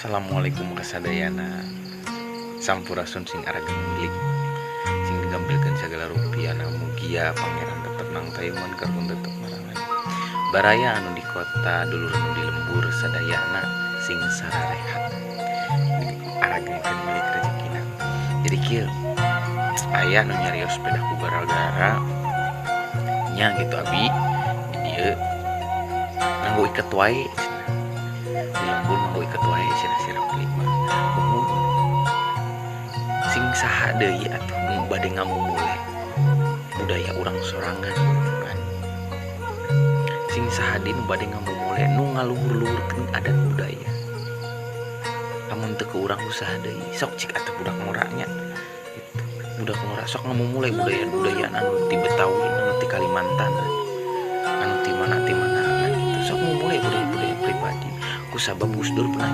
Assalamualaikum kasadayana. Sampurasun, sing arageng milik, sing digampilkeun segala rupiah. Mugia Pangeran tetep nang tayuman, karuhun tetep marangan. Baraya anu di kota, dulur anu di lembur, sadayana sing sararehat, aragengkeun milik rezekina. Jadi kieu, aya nu nyarios pedah ku gara-gara nya gitu, abi di dieu nganggo iket wae cenah. Di lembur nganggo iket wae cenah si Rapli mah. Muhun, sing saha deui atuh nu bade ngamumule budaya urang sorangan gitu kan? Sing saha deui nu bade ngamumule, nu ngaluhur-luhurkeun adat budaya, lamun teu ku urang, usaha deui? Sok cik atuh budak ngora nya gitu. Budak ngora sok ngamumule budaya-budaya anu ti Betawi, anu ti Kalimantan, anu ti mana, ti mana gitu. Sok mumule budaya-budaya pribadi, ku sabab Gus Dur pernah